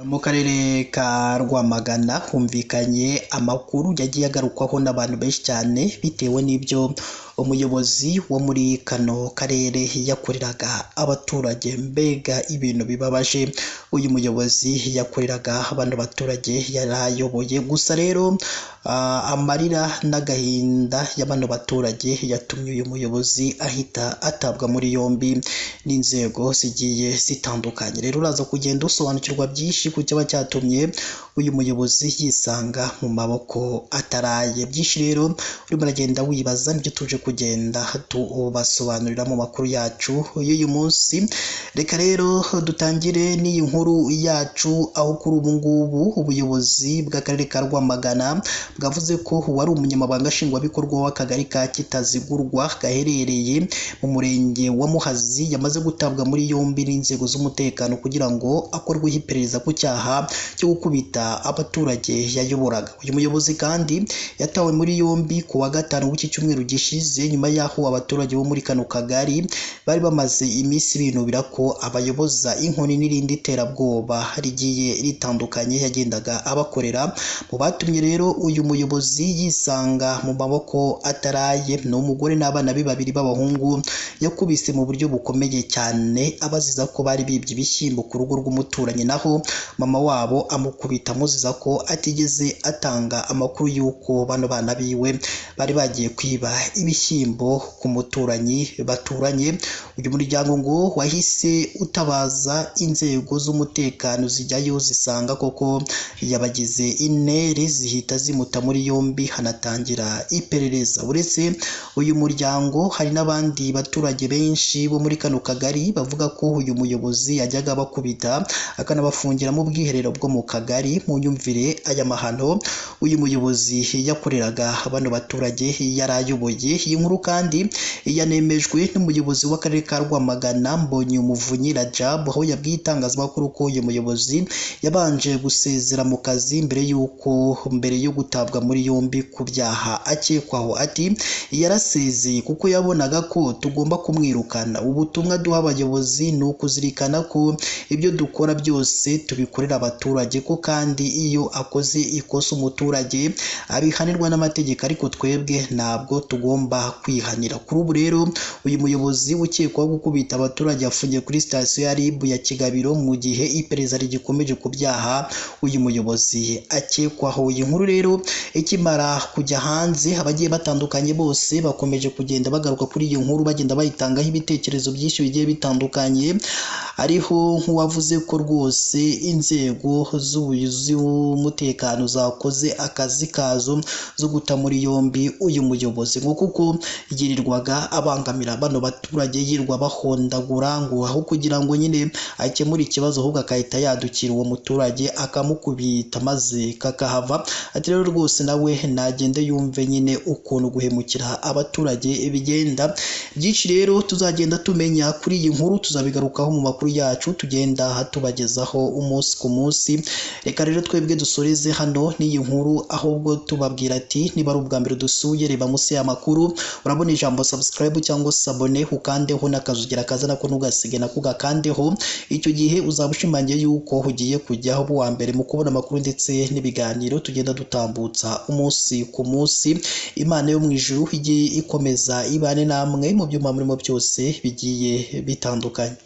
Mu karere ka Rwamagana humvikanye amakuru yagiye agarukwaho n'abantu benshi cyane bitewe n'ibyo umuyobozi wo muri kano karere yakoreraga abaturage. Mbega ibintu bibabaje uyu muyobozi yakoreraga bano baturage yarayoboye. Gusa rero amarira n'agahinda ya bano baturage yatumye uyu muyobozi ahita atabwa muri yombi n'inzego zigiye zitandukanye. Rero uraza kugenda usobanukirwa byinshi ku cyaba cyatumye uyu muyobozi yisanga mu maboko ataraye. Byinshi rero urimo uragenda wibaza nibyo tuje kugenda tubasobanurira mu makuru yacu y'uyu munsi. Reka rero dutangire n'iyi nkuru yacu, aho kuri ubu ngubu ubuyobozi bw'akarere ka Rwamagana bwavuze ko uwari umunyamabanga nshingwabikorwa w'akagari ka Kitazigurwa gaherereye mu murenge wa Muhazi yamaze gutabwa muri yombi n'inzego z'umutekano kugira ngo akorweho iperereza ku cyaha cyo gukubita abaturage yayoboraga. Uyu muyobozi kandi yatawe muri yombi ku wa gatanu w'iki cyumweru gishize, nyuma y'aho abaturage bo muri kano kagari bari bamaze iminsi binubira ko abayoboza inkoni n'irindi terabwoba rigiye ritandukanye yagendaga abakorera. Mu batumye rero uyu muyobozi yisanga mu maboko ataraye ni umugore n'abana be babiri b'abahungu yakubise mu buryo bukomeye cyane abaziza ko bari bibye ibishyimbo ku rugo rw'umuturanyi, naho mama wabo amukubita amuziza ko atigeze atanga amakuru y'uko bano bana biwe bari bagiye kwiba ibishyimbo ku muturanyi baturanye. Uyu muryango ngo wahise utabaza inzego z'umutekano zijyayo zisanga koko yabagize intere, zihita zimuta muri yombi hanatangira iperereza. Uretse uyu muryango hari n'abandi baturage benshi bo muri kano kagari bavuga ko uyu muyobozi yajyaga abakubita akanabafungira mu bwiherero bwo mu kagari. Mu nyumvire aya mahano uyu muyobozi yakoreraga bano baturage yarayoboye. Iyi nkuru kandi yanemejwe n'umuyobozi w'akarere ka Rwamagana Mbonyumuvunyi Rajab, aho yabwiye itangazamakuru ko uyu muyobozi yabanje gusezera mu kazi mbere yo gutabwa muri yombi ku byaha akekwaho. Ati yarasezeye kuko yabonaga ko tugomba kumwirukana. Ubutumwa duha abayobozi ni ukuzirikana ko ibyo dukora byose tubikorera abaturage, ko kandi iyo akoze ikosa umuturage abihanirwa n'amategeko, ariko twebwe ntabwo tugomba kwihanira. Kuri ubu rero uyu muyobozi ukekwaho gukubita abaturage afungiye kuri sitasiyo ya RIB ya Kigabiro mu gihe iperereza rigikomeje ku byaha uyu muyobozi akekwaho. Iyi nkuru rero ikimara kujya hanze abagiye batandukanye bose bakomeje kugenda bagaruka kuri iyi nkuru, bagenda bayitangaho ibitekerezo byinshi bigiye bitandukanye. Ariho nk'uwavuze ko rwose inzego z'umutekano zakoze akazi kazo zo guta muri yombi uyu muyobozi, ngo kuko yirirwaga abangamira bano baturage, yirirwa bahondagura, ngo aho kugira ngo nyine akemure ikibazo ahubwo agahita yadukira uwo muturage akamukubita maze kakahava. Ati rero rwose nawe nagende yumve nyine ukuntu guhemukira abaturage bigenda. Byinshi rero tuzagenda tumenya kuri iyi nkuru, tuzabigarukaho mu makuru yacu tugenda tubagezaho umunsi ku munsi. Reka rero twebwe dusoreze hano n'iyi nkuru, ahubwo tubabwira ati niba ari ubwa mbere dusuye, reba munsi y'amakuru urabona ijambo subscribe cyangwa sabone, ukandeho n'akazugera kaza nako ntugasige nako gakandeho. Icyo gihe uzaba ushimangiye yuko ugiye kujyaho uwa mbere mu kubona amakuru ndetse n'ibiganiro tugenda dutambutsa umunsi ku munsi. Imana yo mu ijuru ijye ikomeza ibane namwe mu byuma murimo byose bigiye bitandukanye.